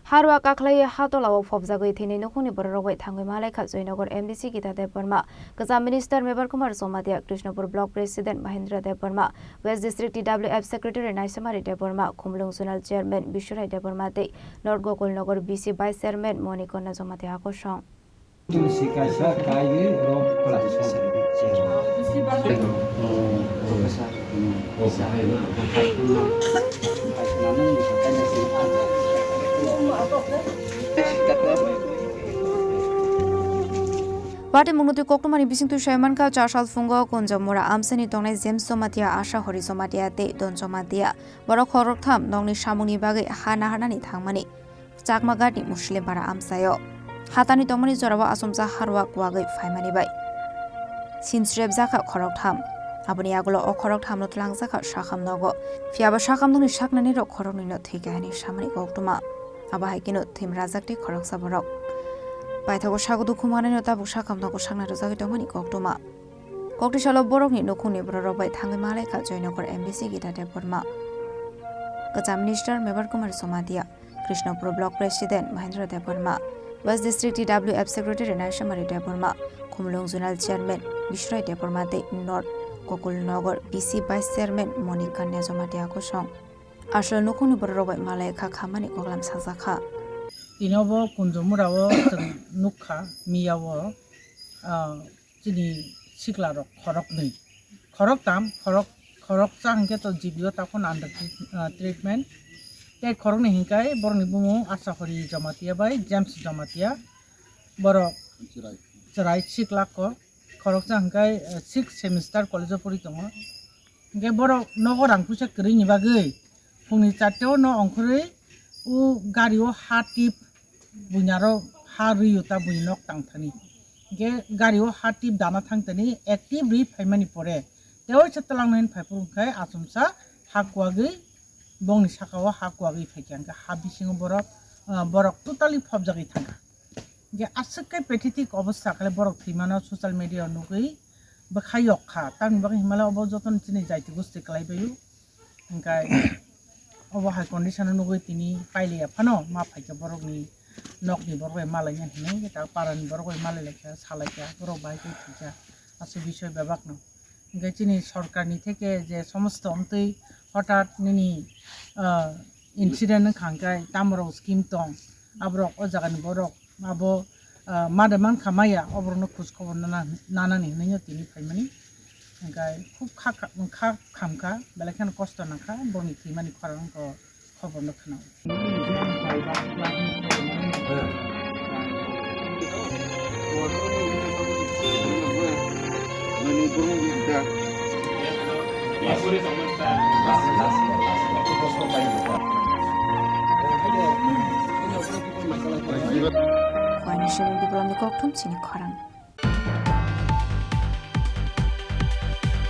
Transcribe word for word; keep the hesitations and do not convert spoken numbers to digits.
Harwa kakhlaiwi ha tolao phobjagwi thwinai nukhungni bororok bai thangwi malaikha Joynagar M D C Gita Debbarma, kwcham minister Mebar Kumar Jamatia, Krishnapur block president Mahendra Debbarma, West District T W F secretary Naisamari Debbarma, Khumulwng zonal chairman Biswarai Debbarma tei North Gokulnagar B C vice chairman Monikanya Jamatia kosong. Tulsi kaisa kaiwi rok kwlangsa. Party mungno twi koktwmani bisingtwi saimankha, chasal phungo Kunjamura amchaini tongnai James Jamatia, Asha Hori Jamatia tei Don Jamatia. Borok khoroktham nokni samungni bagwi ha naharnani thangmani. Chakma Ghatni Muslim Para amchaio. Hatani tongmani jorao achomsa harwa kuwagwi phaimani bai. Sinsrebjakha khoroktham. Aboni yagulo o khoroktham no twlangjakha sakham nogo. Phiyaba sakham nokni saknani rok khoroknwi no thwikha hwnwi samani koktwma. Abo hai kheno thwimrajak tei khoroksa borok. Paithago sago dukhu manwi no tabuk sakham nogo sakna rwjagwi tongmani koktwma. Kokti salo borokni nukhungni bororok bai thangwi malaikha Joynagar M D C Gita Debbarma. Kwcham minister Mebar Kumar Jamatia, Krishnapur block president Mahendra Debbarma, West District T W F secretary Naisamari Debbarma, Khumulwng zonal chairman Biswarai Debbarma tei North Gokulnagar B C vice chairman Monikanya Jamatia kosong. Asol nukhungni bororok bai malaikha khammani koklam sajakha. Tini obo Kunjamura o chwng nukha, miya o, ah, chini sikla rok khoroknwi, khoroktam, khorok, khoroksa hinkhe to G B O takhon under treat-, ah, treatment. Tei khoroknwi hinkhai borokni bumung Asha Hori Jamatia bai James Jamatia, borok chwrai sikla ko, khoroksa hinkhai, eh, sixth semester college o pori tongo. Hinkhe borok nogo rang puisa kwrwini bagwi phungni charta o no ongkhorwi o gari o ha tip buini aro ha rwi o ta buini nok tang thani. Hinkhe gari o ha tip dana thang thani active rwi phaimani pore tei waisa twlangnai phai phuru hinkhe achomsa ha kuwagwi bongni saka o ha kuwagwi phaikha hinkhe ha bisingo borok, ah, borok totally phobjagwi thangkha. Hinkhe aswk khe pathetic obostha khe borok thwimano social media o nugwi bwkha yok kha. Tamni bagwi hinmale obo jotono chini jaiti gosti kwlaibaio. Hinkhe obo hai condition o nugwi tini pailiya phano ma phaikha borokni nokni borok bai malaina hinwi, ta parani borok bai malailaikha, salaikha, borok bahai khe thwikha aswk bisoi bebakno. Hinkhe chini sorkarni theke je somosto omtwi hothat nini, ah, incident wngkha hinkhe tamorok scheme tong, aborok o jagani borok abo, ah, made mankha maya, oborokno khoj khobor nana, nanani hinwi tini phaimani. Hinkhe khub kha, kha, kha khamkha, belai kheno kosto nangkha, borokni thwimani khorang wngkha. Khobor no khna. Khuaini simi Bipulomni kokthum chini khorang.